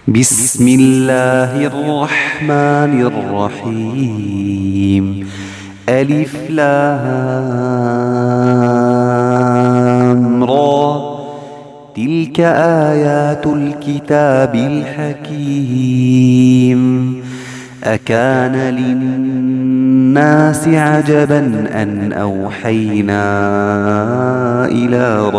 بسم الله الرحمن الرحيم. ألف لام را. تلك آيات الكتاب الحكيم. أكان للناس عجبا أن أوحينا إلى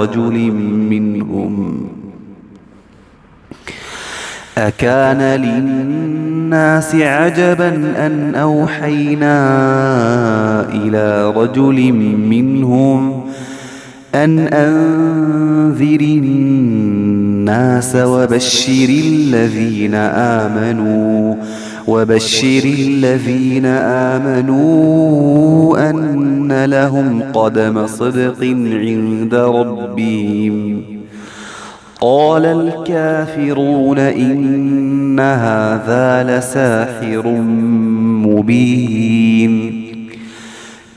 رجل منهم أن أنذر الناس وبشر الذين آمنوا أن لهم قدم صدق عند ربهم. قال الكافرون إن هذا لساحر مبين.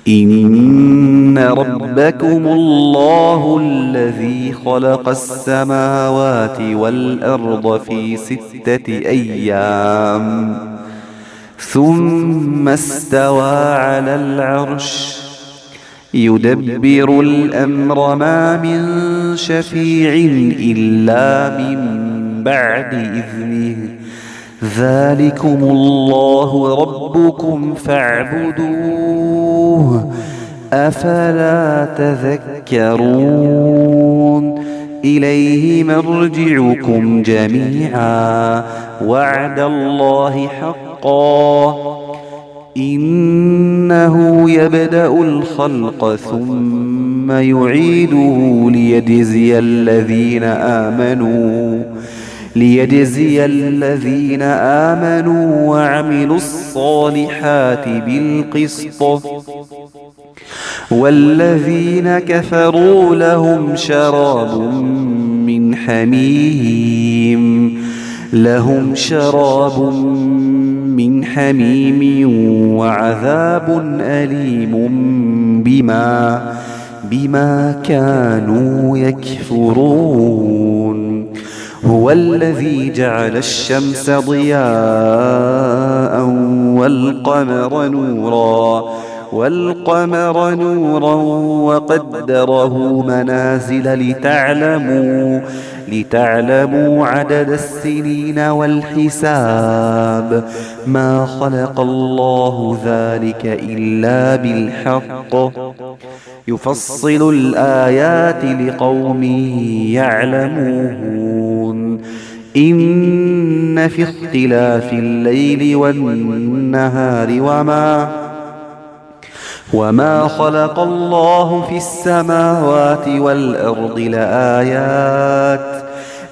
إن ربكم الله الذي خلق السماوات والأرض في 6 أيام ثم استوى على العرش يدبر الأمر ما من شفيع إلا من بعد إذنه. ذلكم الله ربكم فاعبدوه أفلا تذكرون. إليه مرجعكم جميعا وعد الله حقا. إنه يبدأ الخلق ثم يعيده ليجزي الذين آمنوا وعملوا الصالحات بالقسط، والذين كفروا لهم شراب من حميم وعذاب أليم بما كانوا يكفرون. هو الذي جعل الشمس ضياء والقمر نورا وقدره منازل لتعلموا عدد السنين والحساب. ما خلق الله ذلك إلا بالحق يفصل الآيات لقوم يعلمون. إن في اختلاف الليل والنهار وما خلق الله في السماوات والأرض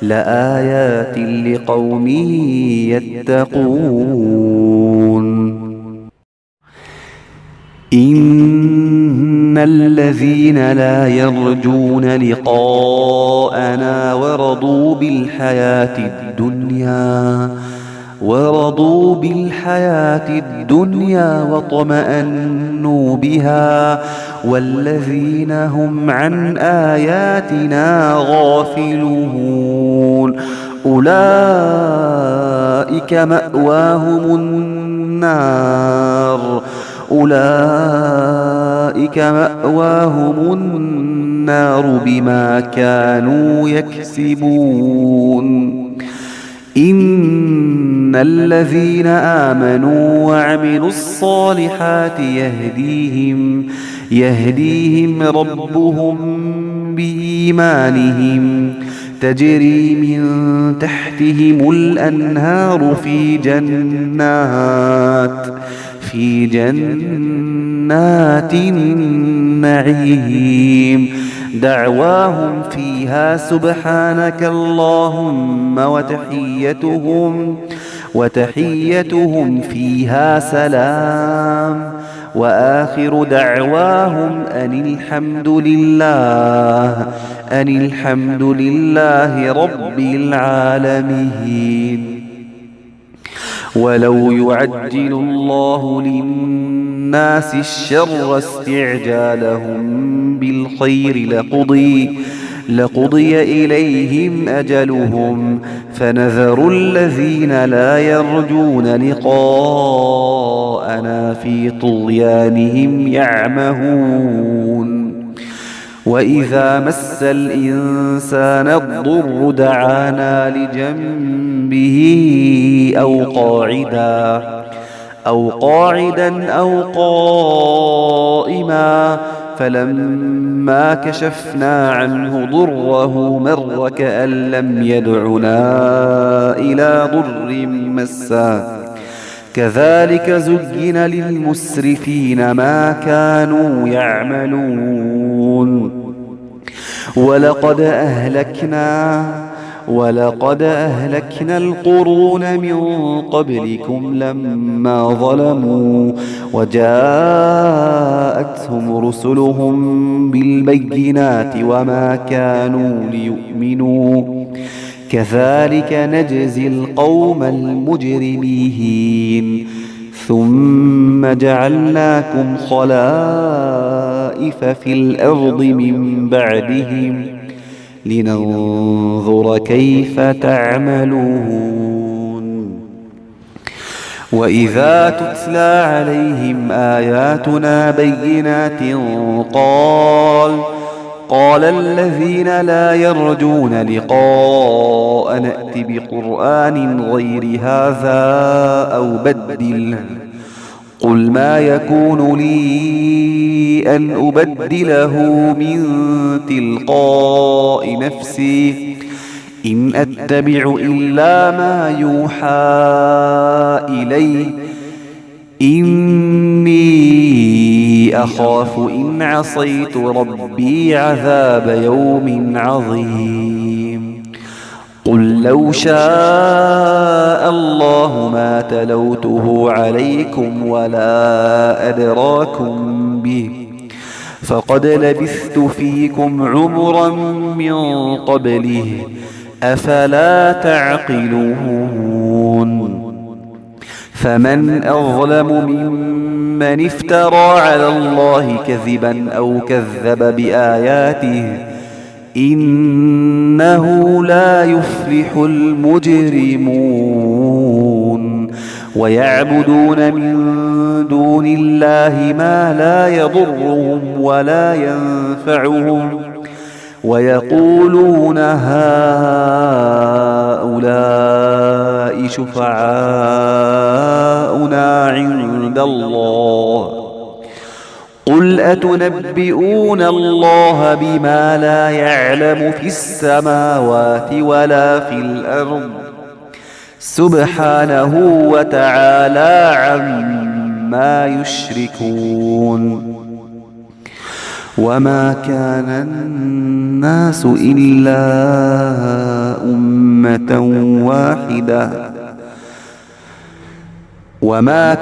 لآيات لقوم يتقون. إن الذين لا يرجون لقاءنا ورضوا بالحياة الدنيا واطمأنوا بها والذين هم عن آياتنا غافلون أولئك مأواهم النار بما كانوا يكسبون. إن الذين آمنوا وعملوا الصالحات يهديهم ربهم بإيمانهم تجري من تحتهم الأنهار في جنات النعيم. دعواهم فيها سبحانك اللهم وتحيتهم فيها سلام. وآخر دعواهم أن الحمد لله رب العالمين. ولو يعجل الله للناس الشر استعجالهم بالخير لقضي إليهم أجلهم فنذر الذين لا يرجون لقاءنا في طغيانهم يعمهون وإذا مس الإنسان الضر دعانا لجنبه أو قاعدا أو قائما فلما كشفنا عنه ضره مر كأن لم يدعنا إلى ضر مسه كذلك زين للمسرفين ما كانوا يعملون ولقد أهلكنا القرون من قبلكم لما ظلموا وجاءتهم رسلهم بالبينات وما كانوا ليؤمنوا كذلك نجزي القوم المجرمين ثم جعلناكم خلائف في الأرض من بعدهم لننظر كيف تعملون وإذا تتلى عليهم آياتنا بينات قال الذين لا يرجون لقاء نأت بقرآن غير هذا أو بدله قل ما يكون لي أن أبدله من تلقاء نفسي إن أتبع إلا ما يوحى إلي إني أخاف إن عصيت ربي عذاب يوم عظيم قل لو شاء الله ما تلوته عليكم ولا أدراكم به فقد لبثت فيكم عمرا من قبله أفلا تعقلون فمن أظلم ممن افترى على الله كذبا أو كذب بآياته إنه لا يفلح المجرمون ويعبدون من دون الله ما لا يضرهم ولا ينفعهم ويقولون هؤلاء شفعاؤنا عند الله قل أتنبئون الله بما لا يعلم في السماوات ولا في الأرض سبحانه وتعالى عما يشركون وما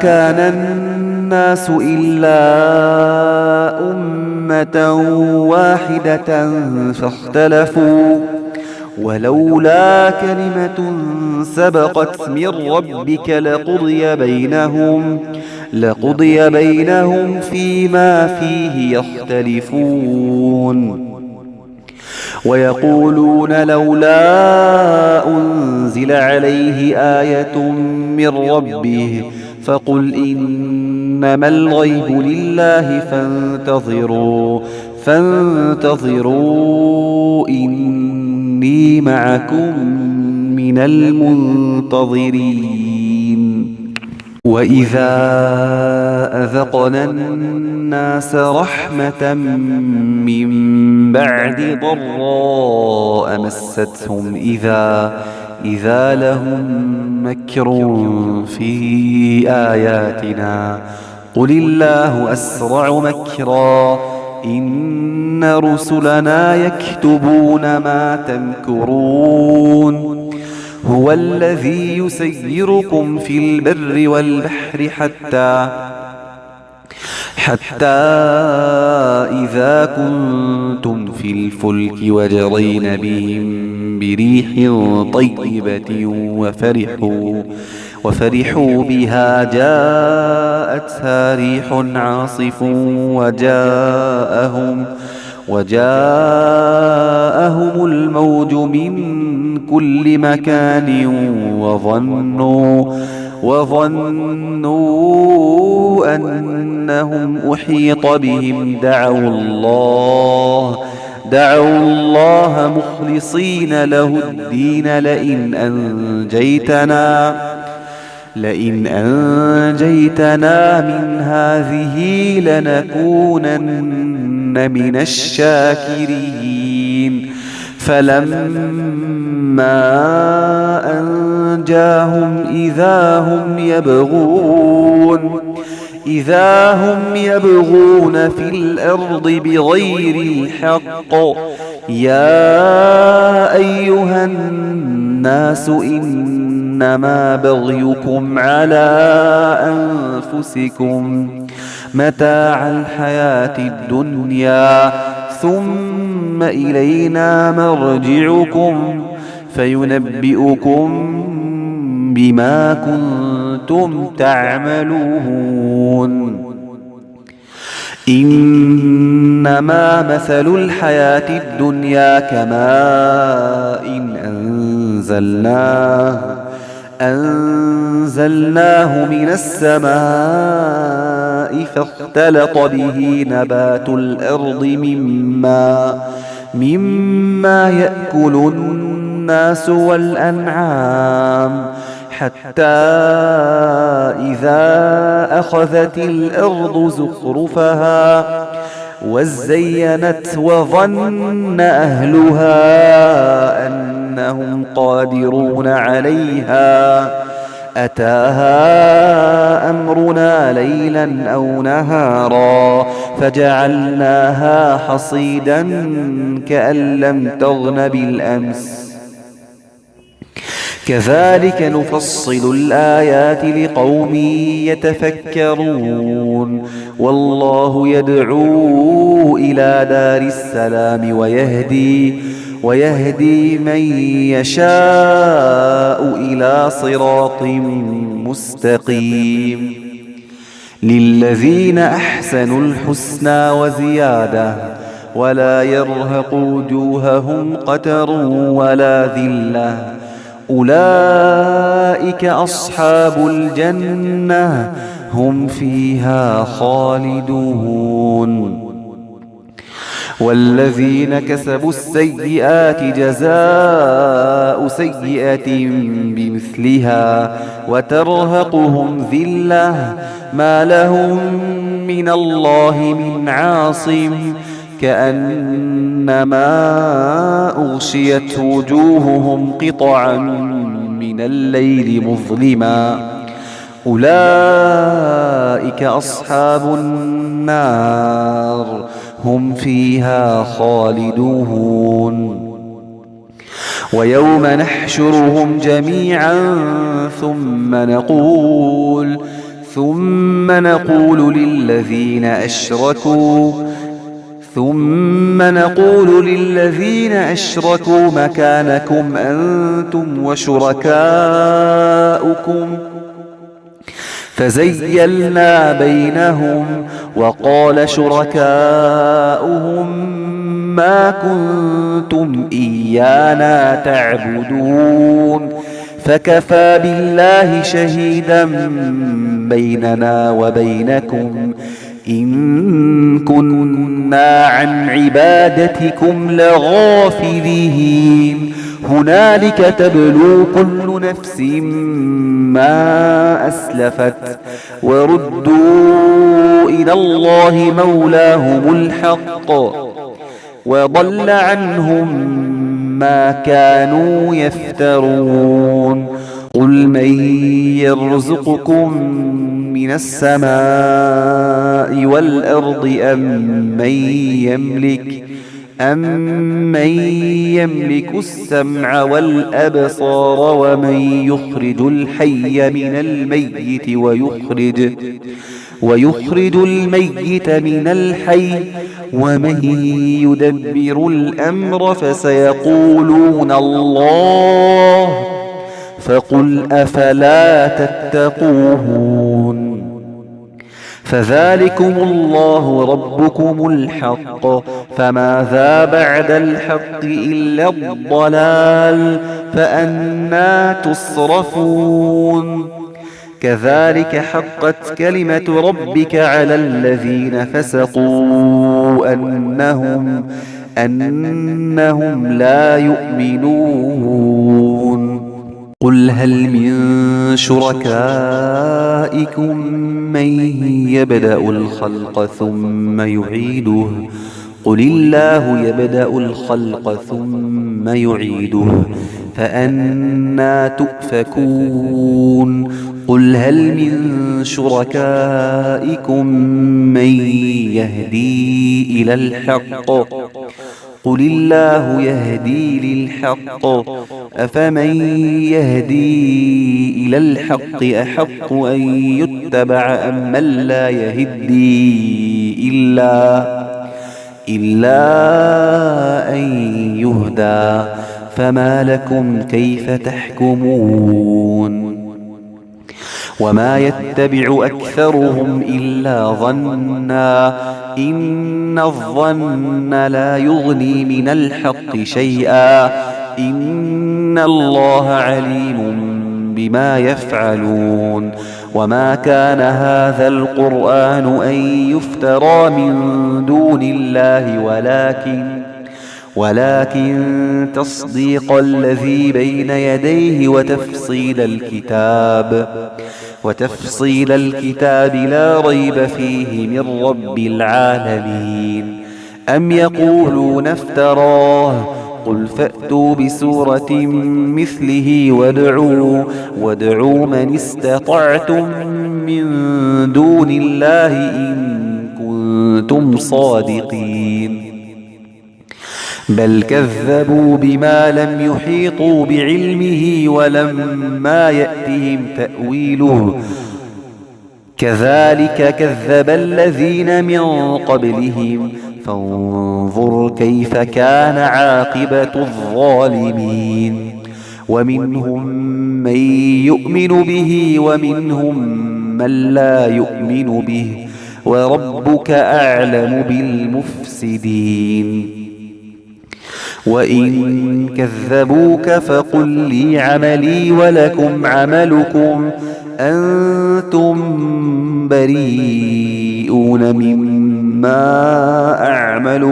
كان الناس إلا أمة واحدة فاختلفوا ولولا كلمة سبقت من ربك لقضي بينهم فيما فيه يختلفون ويقولون لولا أنزل عليه آية من ربه فقل إنما الغيب لله فانتظروا إني معكم من المنتظرين وإذا أذقنا الناس رحمة من بعد ضراء مستهم إذا لهم مكر في آياتنا قل الله أسرع مكرا إن رسلنا يكتبون ما تمكرون هو الذي يسيركم في البر والبحر حتى إذا كنتم في الفلك وجرين بهم بريح طيبة وفرحوا بها وجاءهم الموج من كل مكان وظنوا أنهم أحيط بهم دعوا الله مخلصين له الدين لئن أنجيتنا من هذه لنكونن من الشاكرين. فلما أنجاهم إذا هم يبغون في الأرض بغير الحق. يا أيها الناس إنما بغيكم على أنفسكم متاع الحياة الدنيا ثم إلينا مرجعكم فينبئكم بما كنتم تعملون. إنما مثل الحياة الدنيا كماء أنزلناه من السماء فاختلط به نبات الأرض مما يأكل الناس والأنعام حتى إذا أخذت الأرض زخرفها وزينت وظن أهلها أنهم قادرون عليها أتاها أمرنا ليلا أو نهارا فجعلناها حصيدا كأن لم تغن بالأمس. كذلك نفصل الآيات لقوم يتفكرون. والله يدعو إلى دار السلام ويهدي من يشاء إلى صراط مستقيم. للذين أحسنوا الحسنى وزيادة ولا يرهق وجوههم قتر ولا ذلة أولئك أصحاب الجنة هم فيها خالدون. والذين كسبوا السيئات جزاء سيئة بمثلها وترهقهم ذلة ما لهم من الله من عاصم كأنما أغشيت وجوههم قطعا من الليل مظلما أولئك أصحاب النار هم فيها خالدون. ويوم نحشرهم جميعا ثم نقول للذين أشركوا مكانكم أنتم وشركاؤكم فزيلنا بينهم وقال شركاؤهم ما كنتم إيانا تعبدون فكفى بالله شهيدا بيننا وبينكم إن كنا عن عبادتكم لغافلين. هنالك تبلو كل نفس ما أسلفت وردوا إلى الله مولاهم الحق وضل عنهم ما كانوا يفترون. قل من يرزقكم من السماء والأرض أمن يملك السمع والأبصار ومن يخرج الحي من الميت ويخرج الميت من الحي ومن يدبر الأمر فسيقولون الله فقل أفلا تتقون. فذلكم الله ربكم الحق، فماذا بعد الحق إلا الضلال، فأنى تصرفون. كذلك حقت كلمة ربك على الذين فسقوا أنهم لا يؤمنون. قل هل من شركائكم من يبدأ الخلق ثم يعيده؟ قل الله يبدأ الخلق ثم يعيده، فأنى تؤفكون. قل هل من شركائكم من يهدي إلى الحق؟ قل الله يهدي للحق، أفمن يهدي إلى الحق أحق أن يتبع أم من لا يهدي إلا أن يهدى؟ فما لكم كيف تحكمون؟ وما يتبع أكثرهم إلا ظنا، إن الظن لا يغني من الحق شيئا، إن الله عليم بما يفعلون. وما كان هذا القرآن أن يفترى من دون الله، ولكن تصديق الذي بين يديه وتفصيل الكتاب لا ريب فيه من رب العالمين. أم يقولون افتراه؟ قل فأتوا بسورة مثله وادعوا من استطعتم من دون الله إن كنتم صادقين. بل كذبوا بما لم يحيطوا بعلمه ولما يأتهم تأويله، كذلك كذب الذين من قبلهم، فانظر كيف كان عاقبة الظالمين. ومنهم من يؤمن به ومنهم من لا يؤمن به، وربك أعلم بالمفسدين. وإن كذبوك فقل لي عملي ولكم عملكم، أنتم بريئون مما أعمل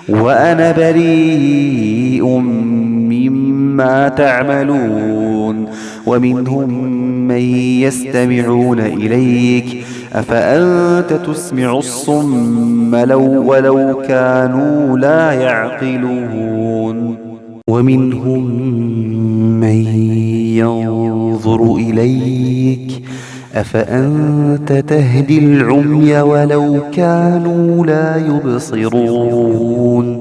وأنا بريء مما تعملون. ومنهم من يستمعون إليك، أفأنت تسمع الصم ولو كانوا لا يعقلون. ومنهم من ينظر إليك، أفأنت تهدي العمي ولو كانوا لا يبصرون.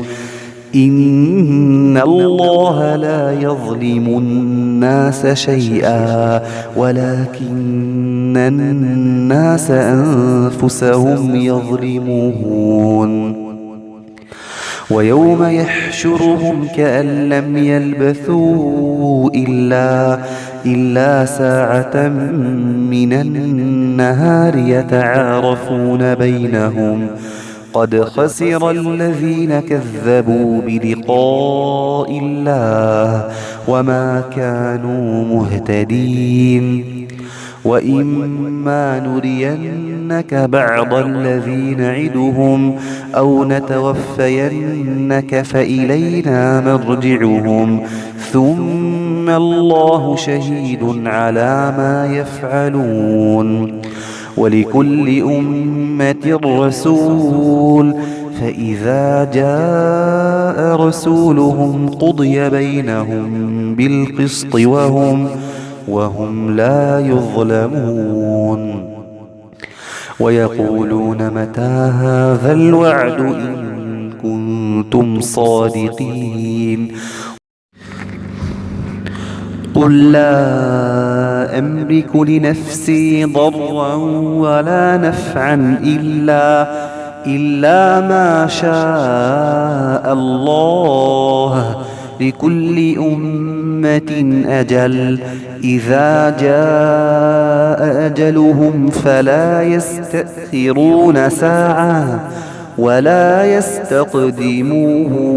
إن الله لا يظلم الناس شيئا ولكن الناس أنفسهم يظلمون. ويوم يحشرهم كأن لم يلبثوا إلا ساعة من النهار يتعارفون بينهم، قد خسر الذين كذبوا بلقاء الله وما كانوا مهتدين. وإما نرينك بعض الذي نعدهم أو نتوفينك فإلينا مرجعهم، ثم الله شهيد على ما يفعلون. ولكل أمة رسول، فإذا جاء رسولهم قضي بينهم بالقسط وهم لا يظلمون. ويقولون متى هذا الوعد إن كنتم صادقين؟ قل لا أملك لنفسي ضرا ولا نفعا إلا ما شاء الله، لكل أمة أجل إذا جاء أجلهم فلا يستأخرون ساعة ولا يستقدمون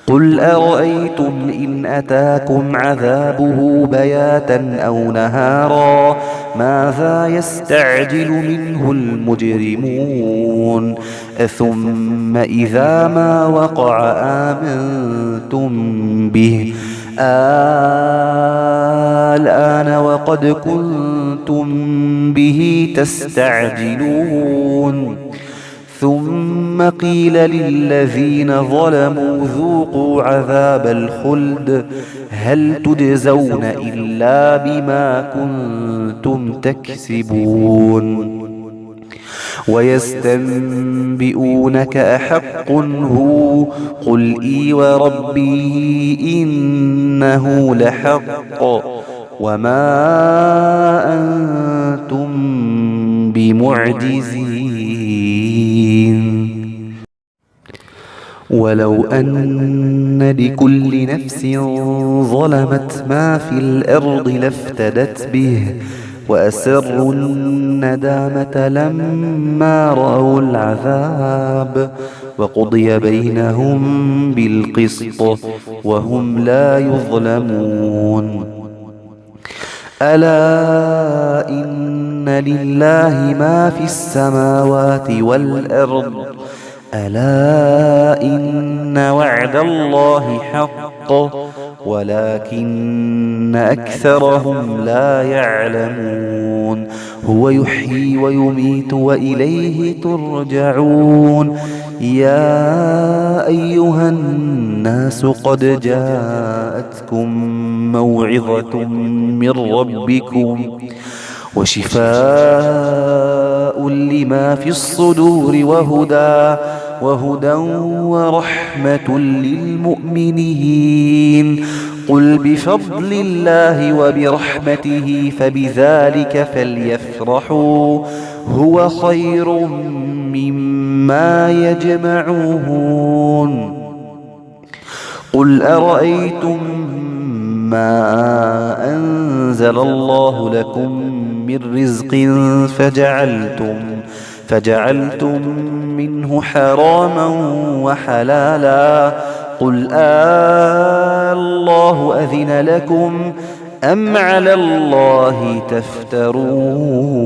قل أرأيتم إن أتاكم عذابه بياتا أو نهارا ماذا يستعجل منه المجرمون ثم إذا ما وقع آمنتم به الآن وقد كنتم به تستعجلون ثم قيل للذين ظلموا ذوقوا عذاب الخلد هل تجزون إلا بما كنتم تكسبون ويستنبئونك أحق هو قل إي وربي إنه لحق وما أنتم بمعجزين ولو أن لكل نفس ظلمت ما في الأرض لافتدت به وأسروا الندامة لما رأوا العذاب وقضي بينهم بالقسط وهم لا يظلمون ألا إن لله ما في السماوات والأرض ألا إن وعد الله حق ولكن أكثرهم لا يعلمون هو يحيي ويميت وإليه ترجعون يا أيها الناس قد جاءتكم موعظة من ربكم وشفاء لما في الصدور وهدى ورحمة للمؤمنين قل بفضل الله وبرحمته فبذلك فليفرحوا هو خير مما يجمعون قل أرأيتم ما أنزل الله لكم من رزق فجعلتم منه حراما وحلالا قل الله أذن لكم أم على الله تفترون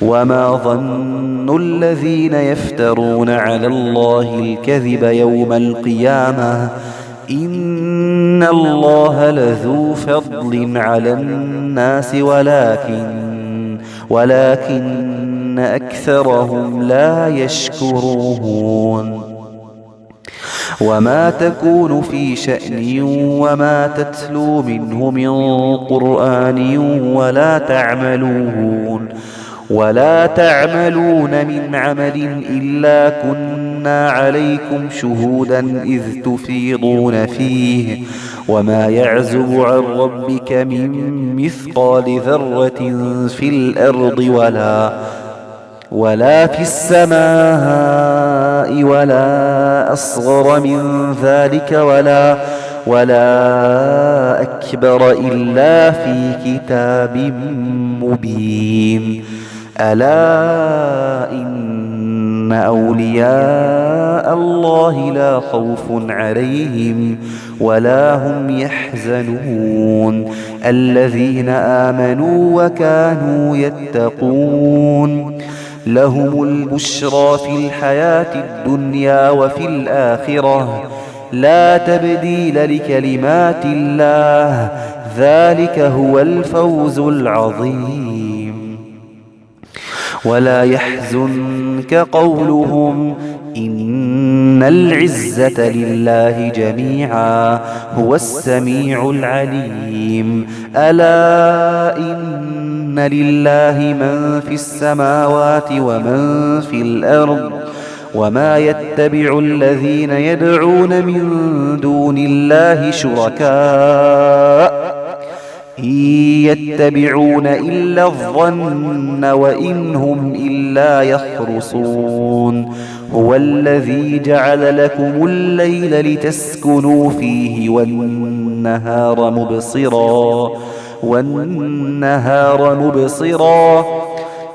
وما ظن الذين يفترون على الله الكذب يوم القيامة إن الله لذو فضل على الناس ولكن أكثرهم لا يشكرون وما تكون في شأن وما تتلو منه من قرآن ولا تعملون من عمل إلا كنا عليكم شهودا إذ تفيضون فيه وما يعزب عن ربك من مثقال ذرة في الأرض ولا في السماء ولا أصغر من ذلك ولا أكبر إلا في كتاب مبين ألا إن أولياء الله لا خوف عليهم ولا هم يحزنون الذين آمنوا وكانوا يتقون لهم البشرى في الحياة الدنيا وفي الآخرة لا تبديل لكلمات الله ذلك هو الفوز العظيم ولا يحزنك قولهم إن العزة لله جميعا هو السميع العليم ألا إن لله من في السماوات ومن في الأرض وما يتبع الذين يدعون من دون الله شركاء إن يتبعون إلا الظن وإن هم إلا يخرصون هو الذي جعل لكم الليل لتسكنوا فيه والنهار مبصرا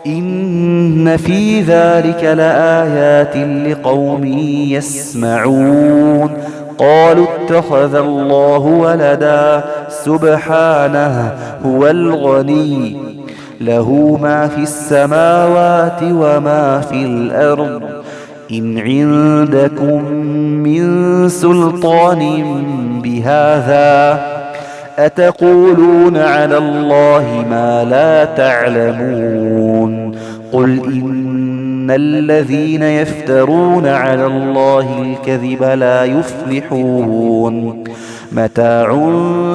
إن في ذلك لآيات لقوم يسمعون قالوا اتخذ الله ولدا سبحانه هو الغني له ما في السماوات وما في الأرض إن عندكم من سلطان بهذا أتقولون على الله ما لا تعلمون قل إن الذين يفترون على الله الكذب لا يفلحون متاع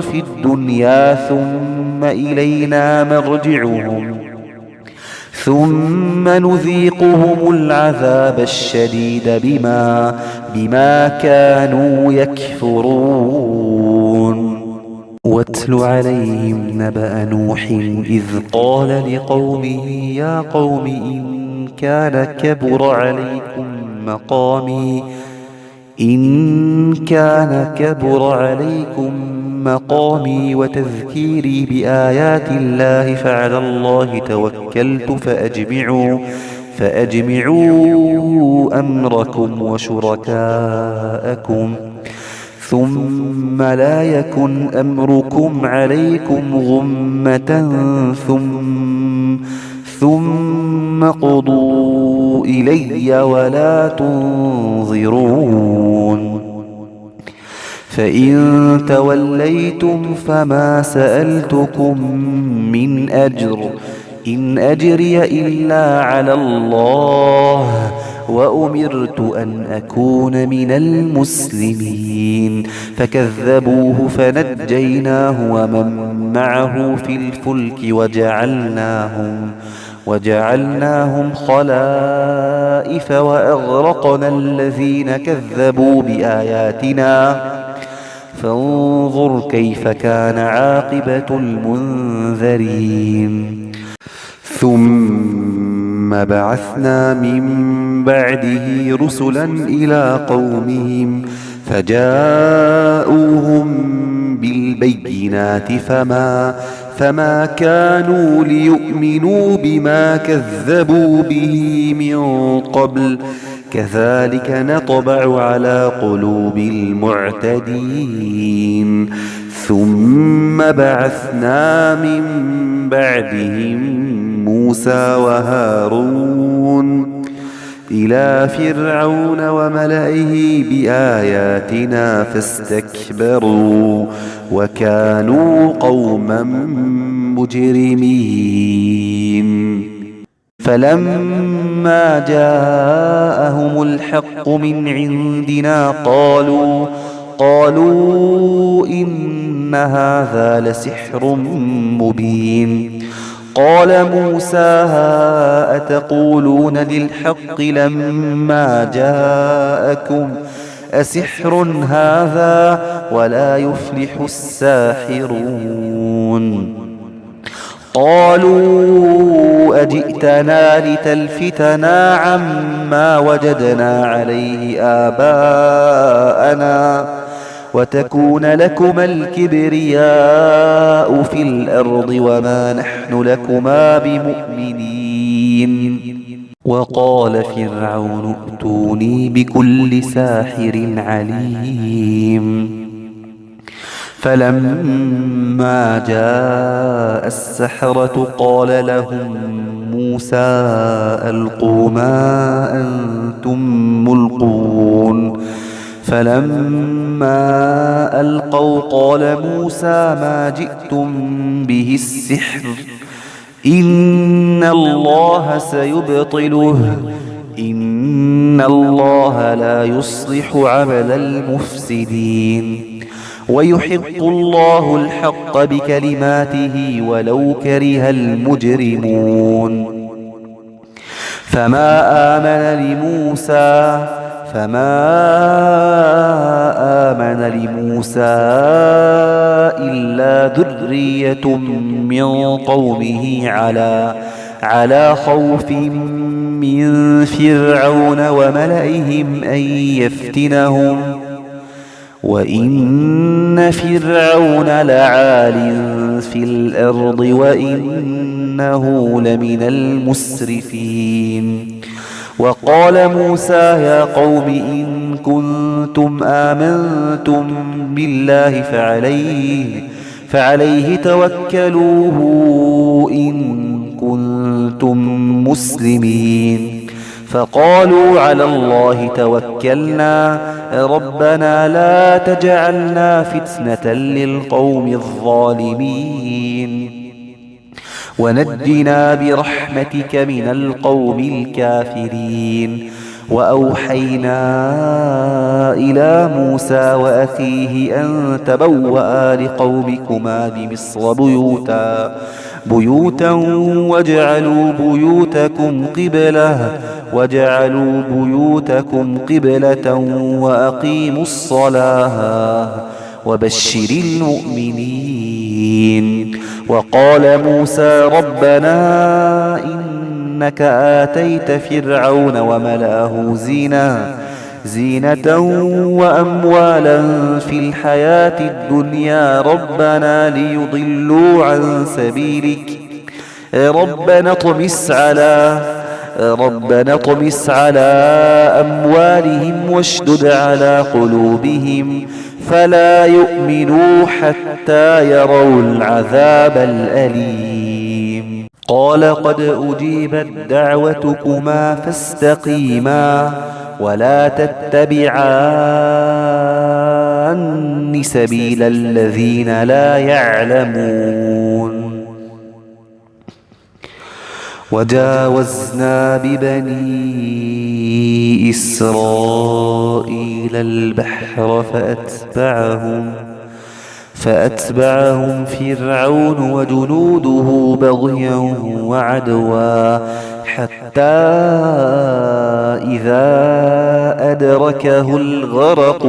في الدنيا ثم إلينا مرجعهم ثم نذيقهم العذاب الشديد بما كانوا يكفرون واتل عليهم نبأ نوح إذ قال لقومه يا قوم إن كان كبر عليكم مقامي وتذكيري بآيات الله فعلى الله توكلت فأجمعوا أمركم وشركاءكم ثم لا يكن أمركم عليكم غمة ثم قضوا إلي ولا تنظرون فإن توليتم فما سألتكم من أجر إن أجري إلا على الله وأمرت أن أكون من المسلمين فكذبوه فنجيناه ومن معه في الفلك وجعلناهم خلائف وأغرقنا الذين كذبوا بآياتنا فانظر كيف كان عاقبة المنذرين ثم بعثنا من بعده رسلا إلى قومهم فجاءوهم بالبينات فما كانوا ليؤمنوا بما كذبوا به من قبل كذلك نطبع على قلوب المعتدين ثم بعثنا من بعدهم موسى وهارون إلى فرعون وملئه بآياتنا فاستكبروا وكانوا قوما مجرمين فلما جاءهم الحق من عندنا قالوا إن هذا لسحر مبين قال موسى أتقولون للحق لما جاءكم أسحر هذا ولا يفلح الساحرون قالوا أجئتنا لتلفتنا عما وجدنا عليه آباءنا وتكون لكما الكبرياء في الأرض وما نحن لكما بمؤمنين وقال فرعون ائتوني بكل ساحر عليم فلما جاء السحرة قال لهم موسى ألقوا ما أنتم ملقون فلما ألقوا قال موسى ما جئتم به السحر إن الله سيبطله إن الله لا يصلح عمل المفسدين ويحق الله الحق بكلماته ولو كره المجرمون فما آمن لموسى فما آمن لموسى إلا ذرية من قومه على خوف من فرعون وملئهم أن يفتنهم وإن فرعون لعال في الأرض وإنه لمن المسرفين. وقال موسى يا قوم إن كنتم آمنتم بالله فعليه توكلوا إن كنتم مسلمين. فقالوا على الله توكلنا ربنا لا تجعلنا فتنة للقوم الظالمين ونجنا برحمتك من القوم الكافرين. وأوحينا إلى موسى وأخيه أن تبوأ لقومكما بمصر بيوتا واجعلوا بيوتكم قبلة وأقيموا الصلاة وبشر المؤمنين. وقال موسى ربنا إنك آتيت فرعون وملأه زينة وأموالا في الحياة الدنيا ربنا ليضلوا عن سبيلك ربنا اطمس على أموالهم واشدد على قلوبهم فلا يؤمنوا حتى يروا العذاب الأليم. قال قد أجيبت دعوتكما فاستقيما ولا تتبعان سبيل الذين لا يعلمون. وجاوزنا ببني إسرائيل البحر فأتبعهم فرعون وجنوده بغيا وعدوا حتى إذا أدركه الغرق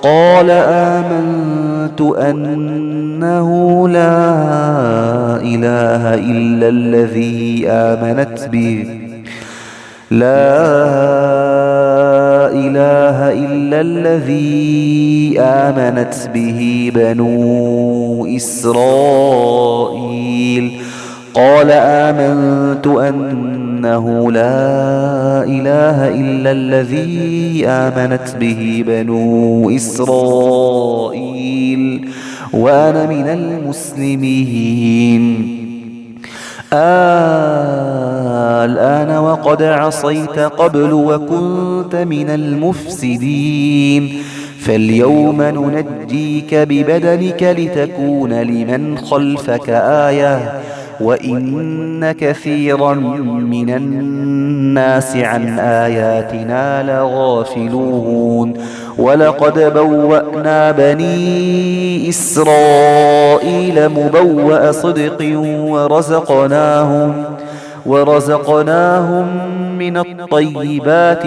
قال آمنت أنه لا إله إلا الذي آمنت به بنو إسرائيل. قال آمنت أنه لا إله إلا الذي آمنت به بنو إسرائيل وأنا من المسلمين. الآن وقد عصيت قبل وكنت من المفسدين فاليوم ننجيك ببدنك لتكون لمن خلفك آية وإن كثيرا من الناس عن آياتنا لغافلون. ولقد بوأنا بني إسرائيل مبوأ صدق ورزقناهم من الطيبات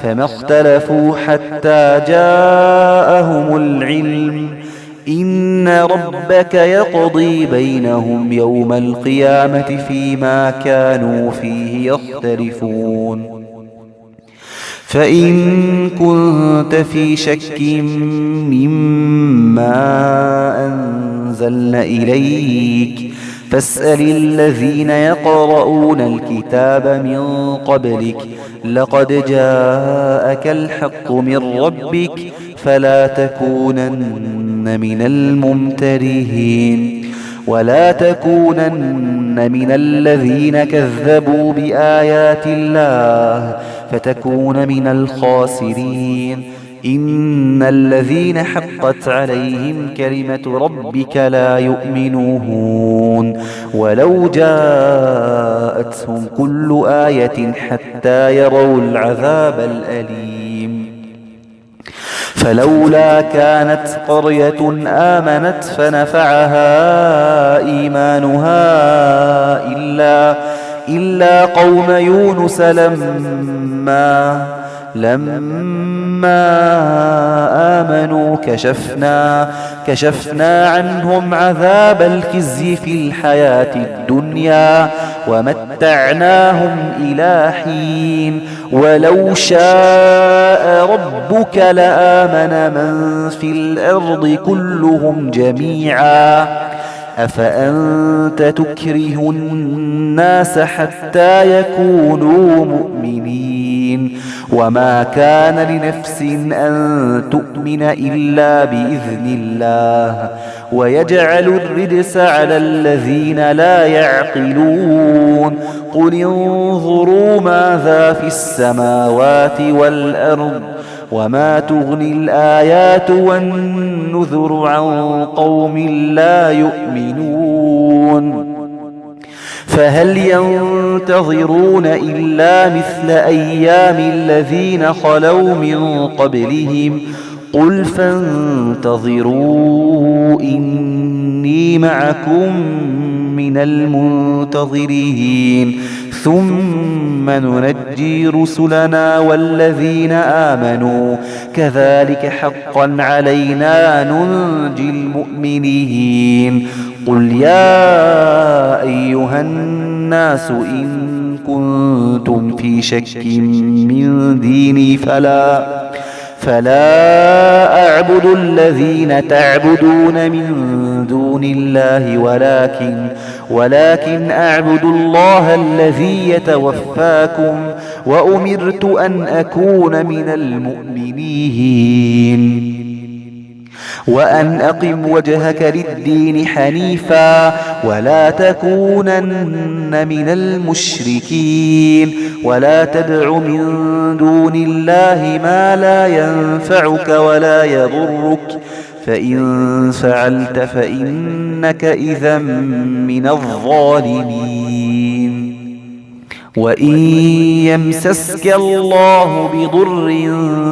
فما اختلفوا حتى جاءهم العلم إن ربك يقضي بينهم يوم القيامة فيما كانوا فيه يختلفون. فإن كنت في شك مما أنزلنا إليك فاسأل الذين يقرؤون الكتاب من قبلك لقد جاءك الحق من ربك فلا تكونن من الممترين ولا تكونن من الذين كذبوا بآيات الله فتكون من الخاسرين. إن الذين حقت عليهم كلمة ربك لا يؤمنون ولو جاءتهم كل آية حتى يروا العذاب الأليم. فلولا كانت قرية آمنت فنفعها إيمانها إلا قوم يونس لما آمنوا كشفنا عنهم عذاب الخزي في الحياة الدنيا ومتعناهم إلى حين ولو شاء ربك لآمن من في الأرض كلهم جميعا أفأنت تكره الناس حتى يكونوا مؤمنين وما كان لنفس أن تؤمن إلا بإذن الله ويجعل الرجس على الذين لا يعقلون قل انظروا ماذا في السماوات والأرض وما تغني الآيات والنذر عن قوم لا يؤمنون فهل ينتظرون إلا مثل أيام الذين خلوا من قبلهم قل فانتظروا إني معكم من المنتظرين ثم ننجي رسلنا والذين آمنوا كذلك حقا علينا ننجي المؤمنين قل يا أيها الناس إن كنتم في شك من ديني فلا أعبد الذين تعبدون من دون الله ولكن أعبد الله الذي يتوفاكم وأمرت أن أكون من المؤمنين وأن أقم وجهك للدين حنيفا ولا تكونن من المشركين ولا تدع من دون الله ما لا ينفعك ولا يضرك فإن فعلت فإنك إذا من الظالمين وإن يمسسك الله بضر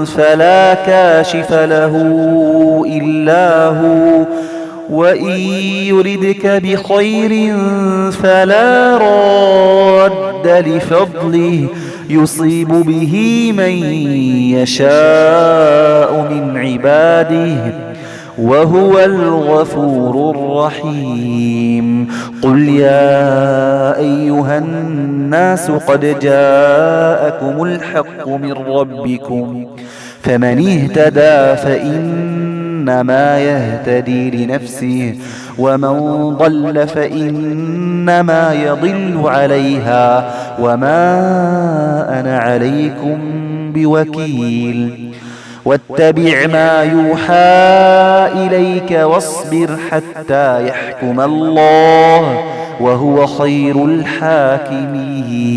فلا كاشف له إلا هو وإن يردك بخير فلا راد لفضله يصيب به من يشاء من عباده وهو الغفور الرحيم قل يا أيها الناس قد جاءكم الحق من ربكم فمن اهتدى فإنما يهتدي لنفسه ومن ضل فإنما يضل عليها وما أنا عليكم بوكيل واتبع ما يوحى إليك واصبر حتى يحكم الله وهو خير الحاكمين